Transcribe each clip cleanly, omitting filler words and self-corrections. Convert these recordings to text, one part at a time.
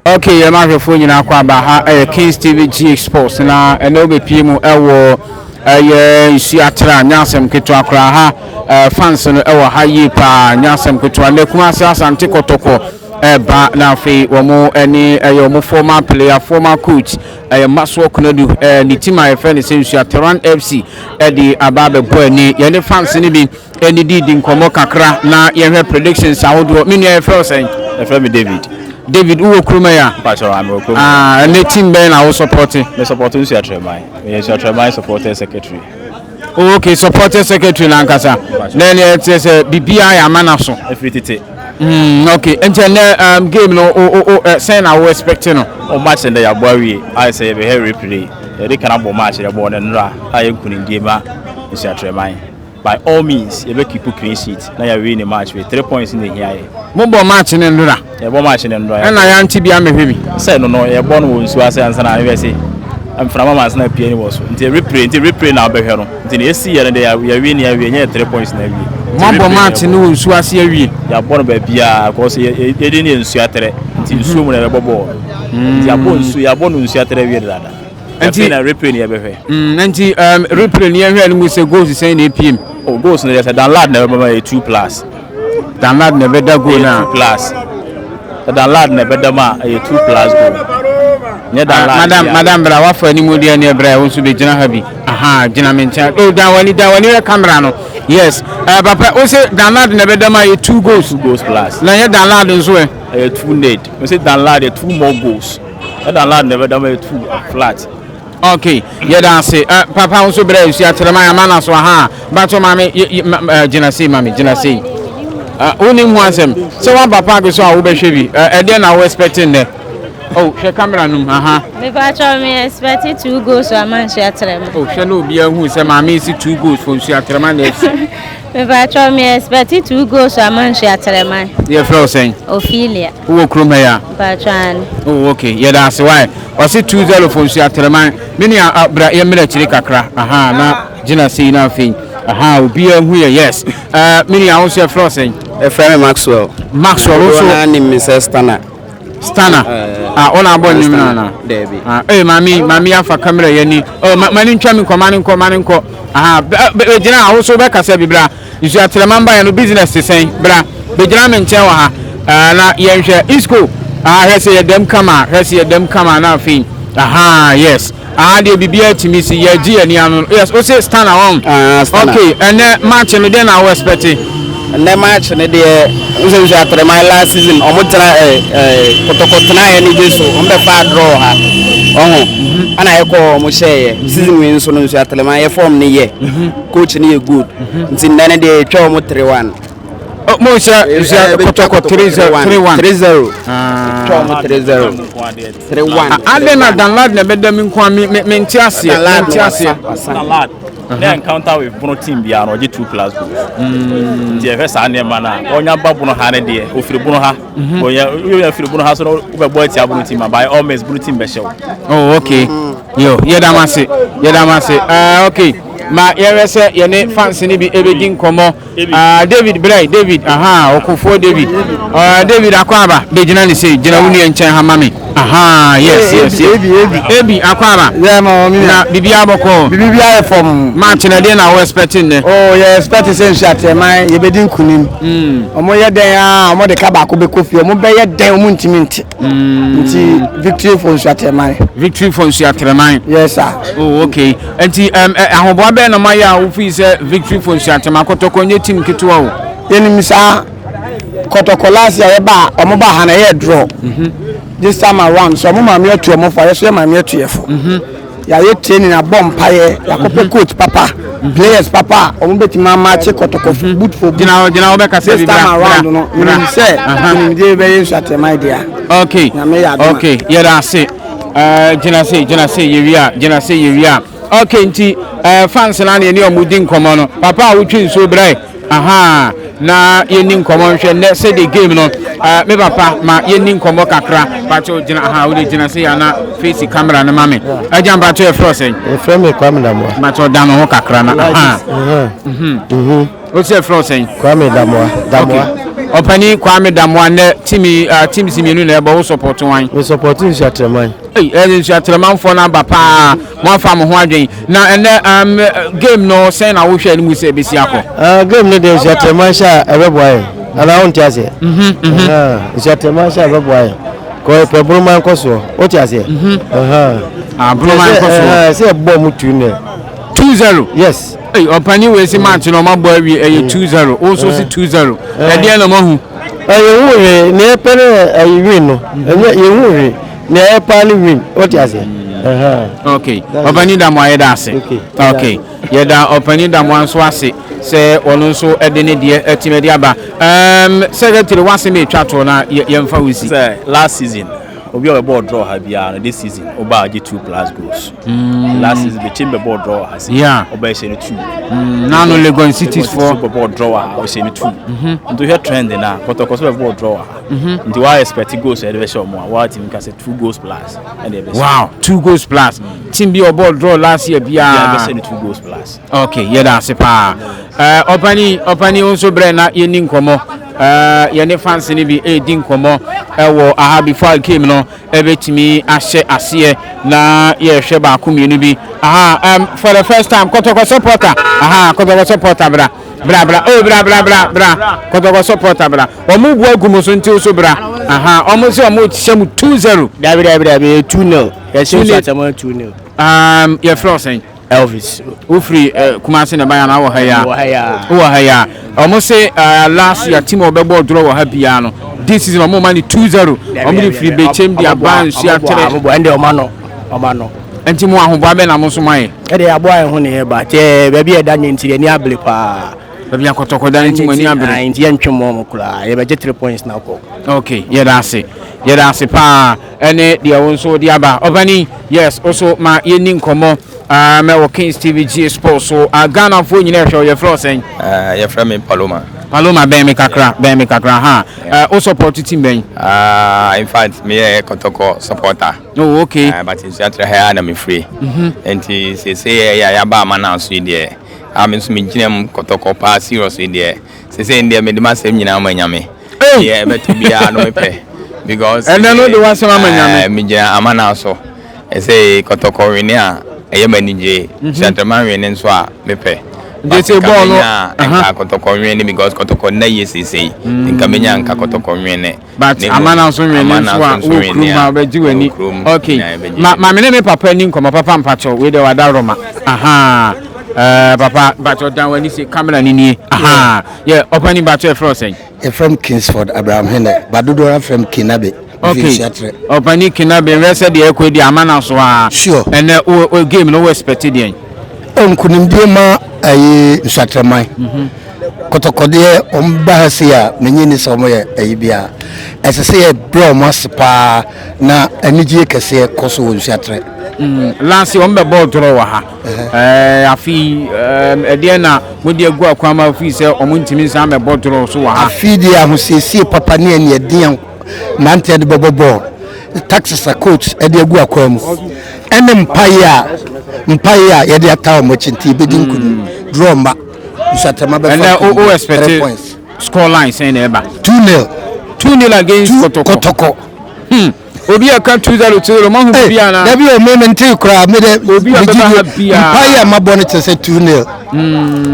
Okay, yɛn ahwɛfoɔ nyinaa kɔ aba ha ɛyɛ Kings TV GH Sports na ɛnɛ wobɛpie mu ɛwɔ ɛyɛ nsuo atra nyɛ asɛm ketewa koraa ha ɛɛ fans no ɛwɔ ha yie paa nyɛ asɛm ketewa na Kumasi Asante Kɔtɔkɔ ɛɛba na afei wɔn ɛne ɛyɛ wɔn former player former coach ɛyɛ Maxwell Konadu ɛɛ ne team a yɛfrɛ no sɛ Nsuateran FC ɛde aba abɛbɔ ani yɛne fans no bi ɛne di di nkɔmmɔ kakra na yɛhwɛ predictions ahodoɔ. Me nua, yɛfrɛ wo sɛn? Yɛfrɛ me David. David, wowɔ kurom yi a? Mpakyɛw, ame wɔ kurom. Ah, ɛnɛ team bɛn na wo support? Me support Nsuatrɛman. Meyɛ Nsuatrɛman supporter secretary. Oh, okay, supporter secretary na ankasa na ɛne ɛkyerɛ sɛ biribiara yɛ ama no so. Ɛfiri tete. Okay, nti ɛnɛ game no o o o sɛn na wo expect no? O match no dɛ yɛabɔ awie ayɛ sɛ yɛbɛhɛ replay. Yɛde kan abɔ match, yɛbɔɔ no nnora a yɛ nkunimdie ma Nsuatrɛman. By all means yɛbɛ keep clean sheet na yɛ win match with 3 points na ehia yɛ. Mobɔ match ne nnora? Yɛbɔ match ne nnora. Ɛna yɛante bi amehwɛ bi. Sɛ no yɛbɔ no wɔ nsuo ase ansa na yɛbɛ se mframa ma ansa na pie ne wɔ so, nti replay, nti replay na wobɛhwɛ no, nti na esi yɛ no de yɛ win yɛ awie, nyɛ 3 points na awie. Mabɔ match ne wɔ nsuo ase awie? Yɛabɔ no baabiaa kɔ sɛ yɛde ne yɛ nsuo atrɛ, nti nsuo mu na yɛbɛbɔ bɔɔl, nti yɛabɔ nsuo, yɛabɔ no nsuo atrɛ awie dada. Nti na replay ne yɛbɛhwɛ. Nti replay ne yɛhwɛ no mu sɛ goals sɛn na epiem? Oh, goals no yɛ sɛ Danlad na ɛbɛma yɛ two plus. Danlad na ɛbɛda goal na? Two plus. Sɛ Danlad na ɛbɛda mu a, ɛyɛ two plus goal. Nyɛ Danlad. Madam, madam, bra, wafa anim deɛ ne ɛbrɛ wo nso bɛgyina ha bi. Aha, gyina me nkyɛn. Oh, dan w'ani, dan w'ani hwɛ camera no. Yes, papa, wo sɛ Danlad na ɛbɛda mu a, yɛ two goals? Two goals plus. Na nyɛ Danlad nso ɛ? Ɛyɛ two nil. Wo sɛ Danlad yɛ two more goals. Ɛ Danlad na ɛbɛda mu a, yɛ two flat. Okay, yɛda ase. Papa, wo nso brɛ nsu akyerɛ ma yɛama no so. Aha, bato maame, gyina sei, maame, gyina sei. Wonim ho asɛm sɛ woaba park so a wobɛhwɛ bi. Ɛdeɛ na wo expect nnɛ? Oh, hwɛ camera no mu, aha. Mepakyɛw, me expect two goals ama Nsuatrɛma. Oh, hwɛ na obiara hu sɛ maame si two goals for Nsuatrɛma na FC. Mepakyɛw, me expect two goals ama Nsuatrɛma. Yɛfrɛ wo sɛn? Ophelia. Wowɔ kurom ha yi a? Mepakyɛw, ane. Oh, okay, yɛda ase wae. Ɔse 2-0 for Nsuatrɛman. Me nua, ah, bra yɛmmerɛ akyiri kakra. Aha, na gyina sei na afei. Aha, obiara hu yɛ, yes. Me nua, wo nso yɛfrɛ wo sɛn? Ɛfrɛ me Maxwell. Maxwell, wo nso? Na nim me sɛ Stana. Stana. Ah, wo na abɔ nnwom no ana? Daabi. Ah, eh, maame, maame afa camera yɛ ni. Oh, ma, ma ne ntwa me nkɔ, ma ne nkɔ, ma ne nkɔ. Aha, bɛ gyina, wo nso wobɛkasa bi, bra. Nsuatrɛma mbaeɛ no business te sɛn? Bra, bɛgyina me nkyɛn wɔ ha. Ah, na yɛnhwɛ. Isco, ah, hwɛ sɛ yɛdam kama, hwɛ sɛ yɛdam kama na afei. Aha, yes. Ah, deɛ biribiara tumi si, yɛgye yɛn ani ano. Yes, wo se Stana wɔn? Ah, Stana. Okay, ɛnɛ match no deɛ na wo expect? Ɛnɛ match no deɛ, nso Nsuatrɛman last season ɔmo tena ɛ ɛ Kɔtɔkɔ tena yɛ ne gye so, ɔmo bɛ fa draw ha ɔho, ɛna ɛkɔ ɔmo hyɛɛyɛ. Season wei nso no Nsuatrɛman yɛ form ne yɛ, coach ne yɛ good, nti nnɛ no deɛ yɛtwa ɔmo 3-1. Oh, mo hyɛ Nsua Kɔtɔkɔ 3-0, 3-1? 3-0. Ah. Twa ɔmo 3-0, 3-1. Adɛn na Danlad na ɛbɛda mi nko a? Me nte aseɛ, me nte aseɛ. Danlad na encounter with Bono team biara no, ɔgye two plus goals, nti yɛhwɛ saa nneɛma no a ɔnya ba Bono ha no deɛ, ofiri Bono ha, ɔyɛ ɔyɛ firi Bono ha so no, wobɛbɔ atia Bono team a, by all means Bono team bɛhyɛ wo. Oh, okay. Yo, yɛda mo ase. Yɛda mo ase. Okay. Ma yɛhwɛ sɛ yɛne fans no bi ɛbɛdi nkɔmmɔ. David brɛ, David, aha, ɔkofoɔ David. David akɔ aba, bɛgyina ne sei, gyina wo nua nkyɛn ha ma me. Aha, yes. Ebi, ebi. Ebi akɔ aba. Yeah, ma wɔn. Na biribiara bɔkɔ? Bibi bi ayɛ fam. Match na deɛ na wo expect nnɛ? Oh, yɛ expect sɛ Nsuatrɛman yɛbɛdi nkunim. Ɔmo yɛ dɛn a, ɔmo de ka baako bɛkɔ fie. Ɔmo bɛyɛ dɛn, ɔmo ntumi nte. Nti victory for Nsuatrɛman. Victory for Nsuatrɛman. Yes, sir. Oh, okay. Nti ahoboa bɛn na ɔmayɛ a wofii sɛ victory for Nsuatrɛman? Kɔtɔkɔ nyɛ team ketewa o. Yɛnim saa Kɔtɔkɔ. Last year yɛba a, ɔmo ba ha na ɛyɛ draw. This time around so ɔmo maame atu ɔmo fo, ayɛ so yɛ maame atu yɛ fo. Yɛayɛ training, abɔ mpaeɛ, yɛakɔpɛ coach papa, players papa a ɔmo bɛtumi amakye Kɔtɔkɔ boot for boot. Gyina hɔ, gyina hɔ, bɛkasa bi. This time bra, around bra, no, bra. menim sɛ nkonimdie bɛyɛ Nsuatrɛman dea. Okay. Nyame yɛ adom a. Okay, yɛda ase. Gyina se, gyina se, yɛwie a, gyina se, yɛwie a. Okay, nti fans na ne yɛne ɔmo di nkɔmmɔ no. Papa a wotwi nsuo brɛ. Aha. Na yɛnni nkɔmmɔ nhwɛ nnɛ sɛdeɛ game no uh, me papa ma yɛnni nkɔmmɔ kakra pakyɛ gyina ha wode gyina sɛ yɛana face camera no ma me agya mpakyɛ yɛfrɛ sɛn? Yɛfrɛ me Kwame Damoa. Mpakyɛ ɔda no ho kakra na aha wo sɛ yɛfrɛ sɛn? Kwame Damoa. Damoa. Ɔpani Kwame Damoa nnɛ timi uh, teams mmienu na ɛbɔ wo support wan? Me support Nsuatrɛman. Ei, ɛyɛ Nsuatrɛmanfoɔ no aba paa. Moafa mo ho adwen. Na ɛnɛ um, game no sɛn na wohwɛ no mu sɛ ɛbɛsi akɔ? Uh, game no deɛ Nsuatrɛman hyɛ a ɛbɛboa yɛn. Anaa wonte aseɛ? Mm -hmm. Uh, Nsuatrɛman hyɛ a ɛbɛboa yɛn. Kɔ pɛ Boroman kɔ soɔ. Wote aseɛ? Mm -hmm. uh, ah, Boroman kɔ soɔ. Sɛ ɛbɔ mu 2-0. 2-0? Yes. Ei, ɔpani wei si match no ɔma bɔ awie ɛyɛ 2-0. Wo nso si 2-0. Ɛdeɛ na moahu? Yɛhu hwee. Nea ɛpɛ no ɛyɛ win no. Ɛnyɛ yɛhu hwee. Nea ɛyɛ paa ne win. Wote aseɛ? Ok. Ɔpani Damoa yɛda ase. Ok. Yɛda Ɔpani Damoa nso ase sɛ ɔno nso ɛde ne deɛ atumi de aba. Um, secretary w'asɛm ɛtwa toɔ na yɛmfa wo si. Sɛ last season obi a ɔbɛbɔɔ draw ha biara no this season ɔba agye two plus goals. Last season Bekyem bɛbɔɔ draw ha se ɔba ɛhyɛ no two. Nano Legon Cities foɔ bɛbɔɔ draw ha ɔhyɛ no two. Nti wohwɛ trend no a Kɔtɔkɔ so bɛbɔɔ draw ha. Nti wa expect goals a yɛde bɛhyɛ ɔmo a watumi ka sɛ two goals plus ɛna ɛbɛhyɛ. Wow, two goals plus. Team bi ɔbɔɔ draw last year biara. Biara bɛhyɛ no two goals plus. Okay, yɛda ase paa. Ɔpani, ɔpani wo nso brɛ na yɛni nkɔmmɔ. Yɛne fans no bi ɛredi nkɔmmɔ ɛwɔ aha before game no ɛbɛtumi ahyɛ aseɛ na yɛhwɛ baako mmienu bi. Aha, for the first time, Kɔtɔkɔ supporter. Aha, Kɔtɔkɔ supporter bra. Bra bra, oh bra bra bra bra. Kɔtɔkɔ supporter bra. Wɔn bu agu mo so nti wo so bra. Aha, wɔn sɛ wɔn hyɛ mo 2-0. Dabi dabi dabi, 2-0. Yɛhyɛ nso atɛmɔ 2-0. Yɛfrɛ wo sɛn? Elvis. Wofiri Kumasi na ɛbaeɛ anaa wɔ ha yi a? Wɔ ha yi a. Wɔ ha yi a. Wɔn se last year team a wɔbɛbɔ draw wɔ ha biara no, this season wɔn ma no 2-0. Wɔn de firi Bekyem de aba Nsuatere. Ɔmo bɔ ɛnde ɔma no ɔma no. Nti mo ahoboa bɛn na mo nso mo ayɛ? Ɛde aboa yɛn ho na yɛba. Kyɛ baabi a ɛda nyɛ nti ani abere paa. Baabi a kɔtɔkɔ da no nti mo ani abere. Nti yɛntwe mmɔ wɔn koraa. Yɛbɛgye 3 points na akɔ. Okay, yɛda ase. Yɛda ase paa ɛne deɛ wo nso wode aba. Ɔpani, yes, wo so ma yɛnni nkɔmmɔ um, wɔ Kings TV G Sports so. Uh, Ghanafoɔ nyina ɛhwɛ wo, yɛfrɛ wo sɛn? Yɛfrɛ me Paloma. Paloma, bɛn me kakra, bɛn me kakra, ha. Wo support team bɛn? In fact, meyɛ Kɔtɔkɔ supporter. Oh, okay. But Nsuatrɛ ha ara na mefiri. Nti seesei ɛyɛ a yɛaba Amana so yi deɛ, a me nso megyina mu Kɔtɔkɔ paa serious yi deɛ, seesei deɛ mede m'asɛm nyinaa ma Nyame. Deɛ ɛbɛto biara no mepɛ because ɛnɛ no de w'asɛm ama Nyame. Megyina Amana so. Ɛsɛ Kɔtɔkɔ wene a ɛyɛ m'anigye. Nsuatrɛman wene nso a mepɛ. Nti sɛ bɔɔl no nka Kɔtɔkɔ wene because Kɔtɔkɔ nna yie seesei. Nka menya nka Kɔtɔkɔ wene. But Amana nso wene nso a wɔ kurom a wobɛgye w'ani. Okay. Ma ma me ne me papa ni nkɔmmɔ. Papa mpakyɛw wei deɛ wada Roma. Aha. Papa mpakyɛw dan w'ani se camera ni nie. Aha. Yɛ ɔpani mpakyɛw yɛfrɛ wo sɛn? Yɛfrɛ me Kingsford Abraham Hene, ba dodoɔ ara frɛ me Kinabe. Okay, ɔpani Kinabe, nhwɛ sɛ deɛ ɛkɔ di ama na so a. Sure. Ɛnɛ wo wo game no wo expect deɛn? Nkunimdie ma ɛyi Nsuatrɛman. Kɔtɔkɔdeɛ wɔn ba ha sei a menye ni sɛ wɔn yɛ ɛyi biara. Ɛsɛ sɛ yɛ brɛ wɔn ase paa na anigyeɛ kɛseɛ kɔ so wɔ Nsuatrɛ. Last year wɔn bɛ bɔɔ draw wɔ ha. Ɛɛ afi ɛdeɛ na mo de agu akwan ma fi sɛ wɔn ntumi nsan bɛbɔ draw so wɔ ha. Afi deɛ ahosiesie papa ne ɛne ɛden a mmeranteɛ de bɛbɔ bɔɔl, taxes a coach de agu akwan mu ɛne mpaeɛ a mpaeɛ a yɛde ata wɔn akyi nti yɛbɛdi nkunim. Draw mma Nsuatrɛma bɛfa Ɛnɛ o o nkunim expect 3 points. score line sɛn na ɛba? 2-0. 2-0 against Kotoko. Kotoko. Obi a ka 2-0 2-0 mo ahu bibi ana? Dabi o me mente koraa me de. Obi a bɛba ha biara. Mpaeɛ a mabɔ no kyerɛ sɛ 2-0.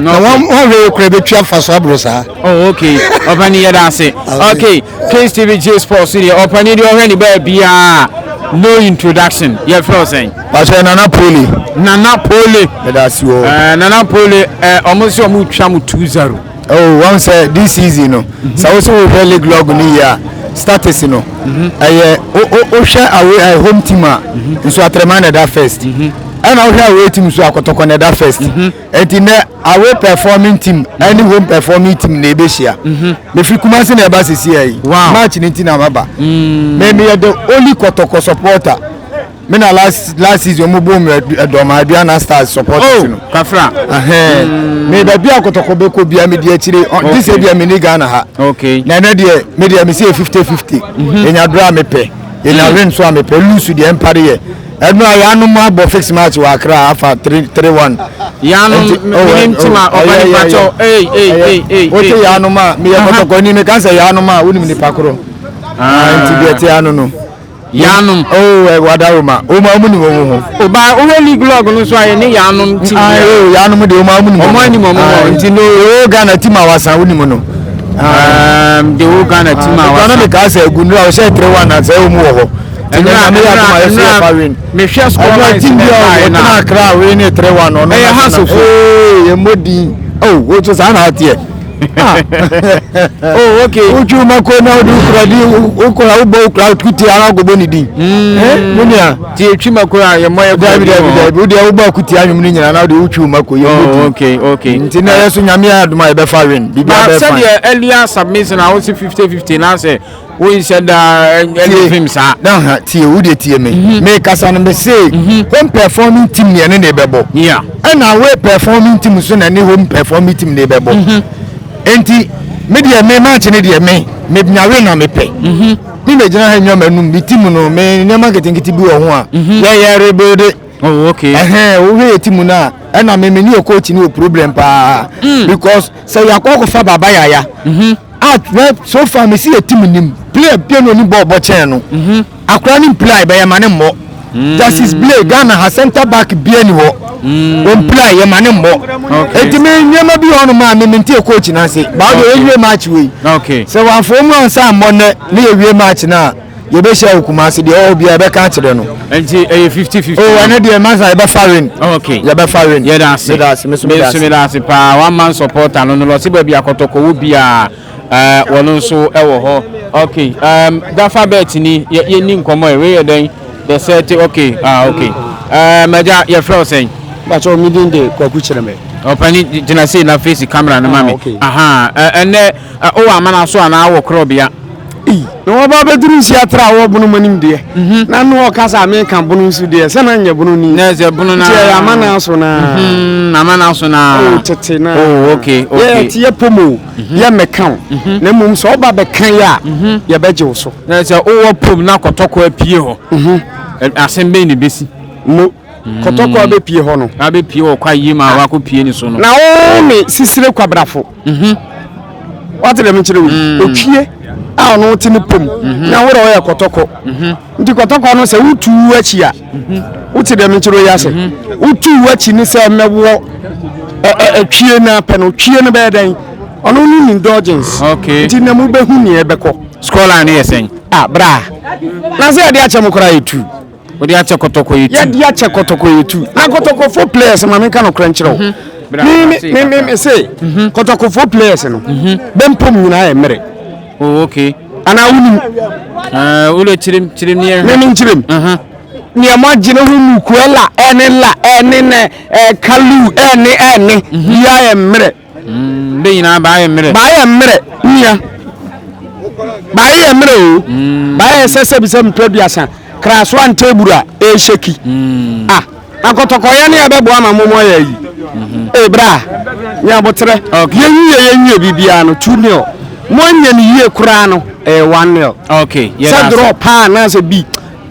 Na wɔn wɔn hwɛ koraa bɛtwi afa so aboro saa. Oh okay. Ɔpani yɛda ase. Okay. Kings TV J Sports deɛ ɔpani deɛ ɔhwɛ ne baa biara no introduction. Yɛfrɛ wo sɛn? Pastor Nana Pole. Nana Pole. Yɛda ase o. Nana Pole ɔmo sɛ ɔmo twa mo 2-0. Oh, wɔn sɛ this season no sɛ wo sɛ wohwɛ league log no yie a status no ɛyɛ wohwɛ away home team a nso atrɛman na ɛda first ɛna wohwɛ away team nso akɔtɔkɔ na ɛda first ɛnti nɛ away performing team ɛne home performing team na ɛbɛhyia. Mefiri Kumasi na ɛba sisi ayi match ne nti na maba. Mɛ meyɛ the only kɔtɔkɔ supporter. Me na last last season ɔmo bɔ mu ɛdɔm Aduana Stars supporters oh, no. Kafra. Ɛhɛn. Me baabi a Kɔtɔkɔ bɛkɔ bia me di akyire. Gye sɛ bia me ni Ghana ha. Okay. Na ɛnɛ deɛ me deɛ me se yɛ 50-50. Yɛnya draw a mepɛ. Yɛnya win so a mepɛ. Lose deɛ mpare yɛ. Ɛno a yɛanom abɔ fix match wɔ Accra afa 3 3 1. Yɛanom menim tim a ɔba nipa kyɛw. Ei ei ei ei. Wote yɛanom a meyɛ Kɔtɔkɔni meka sɛ yɛanom a wonim nipa koro. Ah, nti deɛ te ano no. Yanom. Oh, eh, wadaroma. Oma ɔmo nim ɔmo ho. Oba owó league log no so ayɛ ne yanom team. Ah, oh, yanom de oma ɔmo nim. Ɔmo anim ɔmo ho. Nti no, o Ghana team a wasan wo nim no. Um, the whole Ghana team a wasan. Ghana mi ka sɛ egunura ɔhyɛ 3-1 na sɛ ɔmo wɔ hɔ. Ɛnura ɛnura ɛnura mehwɛ score line team bi a ɔtena Accra wei ne 3-1 ɔno. Ɛyɛ ha sofo. Ee, ɛmɔ din. Oh, o to saa na ateɛ. Oh, okay. Wotwi ma ko na wode wokura di wokura wobɔ wokura kuti ara akɔbɔ ne din. Mo nua. Ti etwi ma ko a yɛmmɔ yɛ Dabi dabi dabi wode wobɔ akuti anwom no nyinaa na wode wotwi ma ko yɛmmɔ Oh, din. okay. Nti na yɛ so Nyame adom a yɛbɛfa win. Biribi Ba abɛyɛ fine. sɛdeɛ earlier submission a wosi 50-50 na sɛ wonhyɛ da ɛne fim saa. Na ha tie wo deɛ tie me. Me kasa no me se home performing team ne ɛne ne bɛbɔ. Yeah. Ɛna away performing team so na ne home performing team ne bɛbɔ. Enti me deɛ me match ne deɛ me me nyawe na me pɛ. Me me gyina ha nwa m'anum me team no me nneɛma nketenkete bi wɔ ho a. Yɛyɛ rebuild. Oh, okay. Ɛhɛn wohwɛ yɛ team no a ɛna me me ne yɛ coach ne wɔ problem paa. Because sɛ yɛakɔ akɔfa Baba Yaya. Ah, well, so far me see a team nim player bia no ni ball bɔ kyɛn no. Mhm. Akora ne play bɛyɛ ma ne mmɔ. Justice Blay Ghana ha center back bia ni hɔ. Mm. On play yɛ ma ne mmɔ. Enti me nneɛma bi hɔ no ma me mente coach na ase. Ba de yɛwie match wei. Okay. Sɛ wɔamfo mu ansa mmɔ nnɛ ne yɛwie match na a yɛbɛhyia wɔ Kumasi deɛ ɔwɔ biara yɛbɛka akyerɛ no. Nti ɛyɛ 50-50. Oh, ɛno deɛ masa yɛbɛfa win. Okay. Yɛbɛfa win. Yɛda ase. Meda ase, me nso meda ase. Me nso meda ase paa. One man supporter no no lɔsi baabi akɔtɔkɔ wɔ biara ɛɛ wɔn nso ɛwɔ hɔ. Okay. Um, Gafa bet ni yɛ yɛ ni nkɔmɔ yɛ wei yɛ dɛn the set okay ah okay. Um, ɛgya yɛfrɛ wo sɛn? Bàtɛ mi din de Kwaku Kyerɛmɛ. Ɔpɛni gyina sei na face camera no ma Ah, mi. okay. Aha ɛnɛ ɔwɔ amana so anaa wɔ korɔbea? Ei, na wɔba abɛduru nsi atra a wɔbono mu anim deɛ mhm. Na ne ɔka sɛ meka bono nso deɛ sɛ na nyɛ bono ni na sɛ bono na nti ɛyɛ amana so na mhm, amana so na oh tete na oh okay okay yɛ ti yɛ pomo mhm. Yɛ mɛka o na mmom sɛ ɔba bɛka yɛ a yɛbɛgye wo so. Na sɛ wowɔ pom na kɔtɔkɔ apue hɔ asɛm bɛn na ɛbɛsi? Mo kɔtɔkɔ abɛpie hɔ no abɛpie wɔ kwa yie ma wakɔ pie ne so no na wo ne sisire kwabrafo. Wate dɛm nkyerɛ wei mm. Otwie a ɔno te ne pom mhm. Na worɛ ɔyɛ kɔtɔkɔ mhm. Nti kɔtɔkɔ no sɛ wotu akyi a wote dɛm nkyerɛ wei ase, wotu akyi ne sɛ mɛwɔ atwie no apɛ no twie no bɛyɛ dɛn ɔno no nim indulgence nti na mobɛhu neɛ ɛbɛkɔ. Scoreline no yɛ sɛn? Ah, bra na sɛ yɛde akyɛ mo koraa yɛtu. Wode akyɛ kɔtɔkɔ yɛ tu. Yɛde akyɛ kɔtɔkɔ yɛ tu. Na kɔtɔkɔfo players ma menka nokorɛ nkyerɛ wo. Mhm. Me me me me se mhm. kɔtɔkɔfo players no mhm. bɛmpom nyinaa yɛ mmerɛ. Oh okay. Anaa wonim. Eh, wode kyerem kyerem ne yɛhwɛ. Me me nkyerem. Nea mo agye ne ho mu kuela ɛne la ɛne nɛ ɛkalu ɛne ɛne bia yɛ mmerɛ. Mm, bɛ nyinaa baayɛ mmerɛ. Baayɛ mmerɛ nua. Baayɛ yɛ mmerɛ o. Mm. Baayɛ sɛ sɛbi sɛ mpɛ duasa. Kraso anteburu a ɛrehyɛki. Mm. Ah, na kɔtɔkɔyɛ ne yɛbɛboa ma momo ayɛ yi. Mm-hmm. Ee bra, nyɛ aboterɛ. Okay. Yɛnwie yɛnwie biribiara no 2-0. Mo anyɛ no yie koraa no ɛyɛ 1-0. Okay. Sɛ draw paa anaasɛ bi.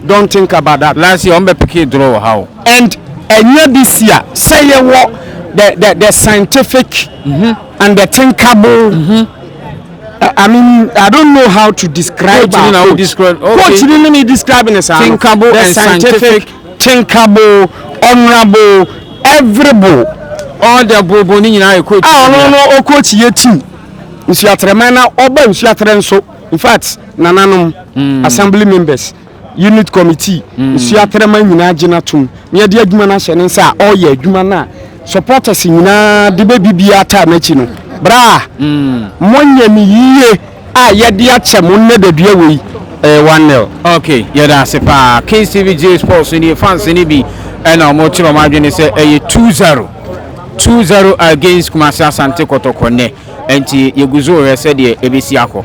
Don't think about that. Last year wɔn bɛ peke draw wɔ ha o. And ɛnyɛ this year sɛ yɛwɔ the the the scientific mm -hmm. and the thinkable. Mm -hmm. I mean, I don't know how to describe coach our coach. Describe, okay. Coach ni ni describe ne saa. Thinkable the and scientific, thinkable, honourable, everyble. All the bobo ni nyinaa yɛ coach. Ah, ɔno no o coach yɛ team. Nsuatrɛman na ɔba nsuatrɛ nso. In fact, nananom, mm. assembly members, unit committee, mm. nsuatrɛman nyinaa gyina tom na yɛde adwuma no ahyɛ ne nsa a ɔreyɛ adwuma no a supporters nyinaa de bɛ biribiara taa n'akyi no. Bra, mm. monyɛ ne yie a yɛde akyɛ mo nnɛ dadua wei ɛyɛ 1-0. Okay, yɛda ase paa. Kings TV J Sports ni fans ni bi ɛna wɔn kyerɛ wɔn adwene sɛ ɛyɛ 2-0 2-0 against Kumasi Asante Kɔtɔkɔ nnɛ. Ɛnti yɛgu so rehwɛ sɛdeɛ ɛbɛsi akɔ.